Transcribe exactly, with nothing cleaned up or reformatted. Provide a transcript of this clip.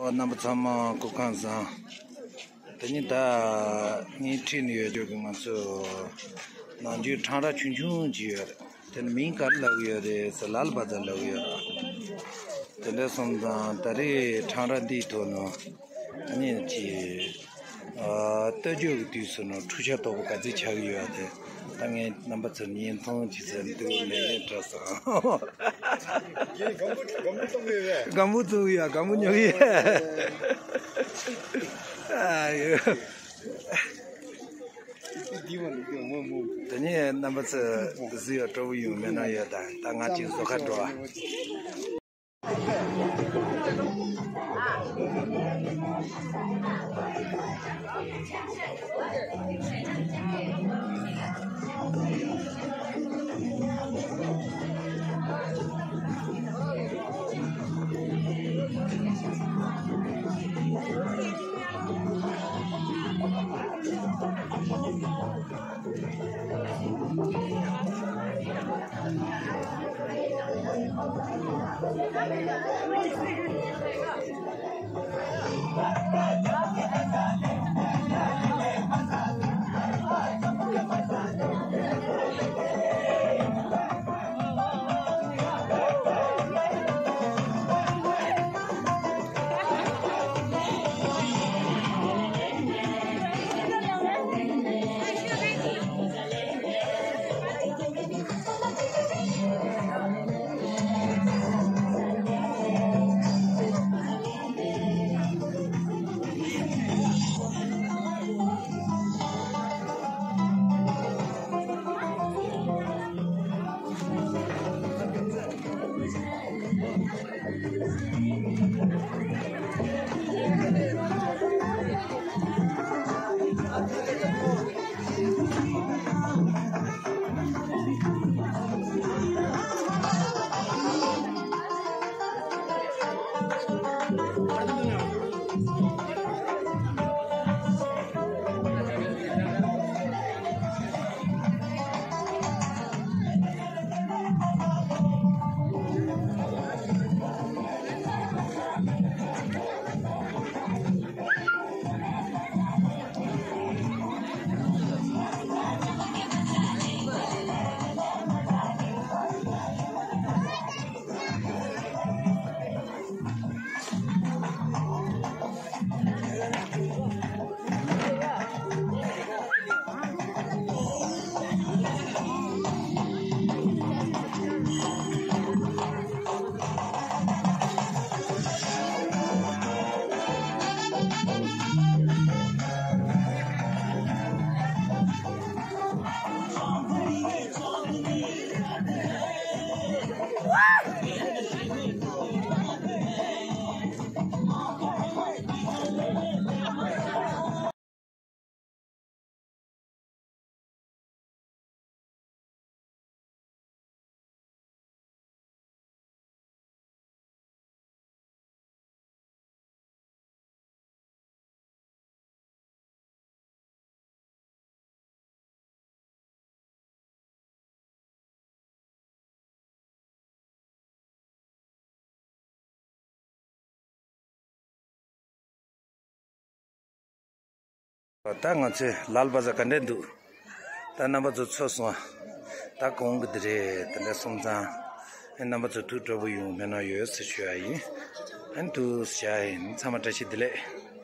རྣམ་པ་ཚང་མ་སྐུ་ཁམས་བཟང་། དེ་ནི་ད་ངའི་འཁྲིས་ནས་ཡོད་རྒྱུ་གི་ང་ཚོ་ནམ་རྒྱུན་ཁྲང་ར་ཆུང་ཆུང་ཅིག་ཡོད་རེད། དེ་ནི་མིང་ག་རེ་ལབ་ཀྱི་ཡོད་རེད་ཟེར་ལ་ལ་བ་ཛ་ལབ་ཀྱི་ཡོད་རེད། དེ་འདྲ་སོང་ཙང་ད་རེས་ཁྲང་ར་འདིའི་ཐོག་ནས་ཨ་ནི་ཅིག་ཨ་ལྟ་རྒྱུ་གི་དུས་སུ་ནས་འཁྲུག་ཆ་དོག་པོ་ག་ཚོད་ཆགས་ཀྱི་ཡོད་དེ། ད་ངས་རྣམ་པ་ཚོ་ཉིན་ཐུང་ཅི་ཟེར་འདུག་ལས་ཡོད་འགྲོ་སོང་། ཡིན། སྒམ་པོ་སྒམ་པོ་བཙུགས་ཡོད་པས། སྒམ་པོ་བཙུགས་ཡོད། སྒམ་པོ་ཉོ་ཡོད། ཨ་ཡོད། འདི་མ་འདུག་མོ་མོ། དེ་ནས་རྣམ་པ་ཚོ་གཟིགས་ཡོད། སྤྲོ་པོ་ཡོང་མེད་ན་ཡོད། ད་ད་ང་ཅིག་བཟོ་ཁ་འགྲོ་བ། ད་ང་ཚོའི་ལ་ལ་བ་ཛ་ག་འདྲ་འདུག་ད་རྣམ་པ་ཚོ་ཚོར་སོང་ང་། ད་གོང་གི་འདི་རེད། དེ་འདྲ་སོང་ཙང་ཨེ་རྣམ་པ་ཚོ་ཐུགས་སྤྲོ་པོ་ཡོང་མེད་ན་ཡོད་ཟེར་ཞུ་ཡ་ཡིན། ཨ་ནི་ཐུགས་རྗེ་ཆེ་ཡིན། ཚང་མ་བཀྲ་ཤིས་བདེ་ལེགས།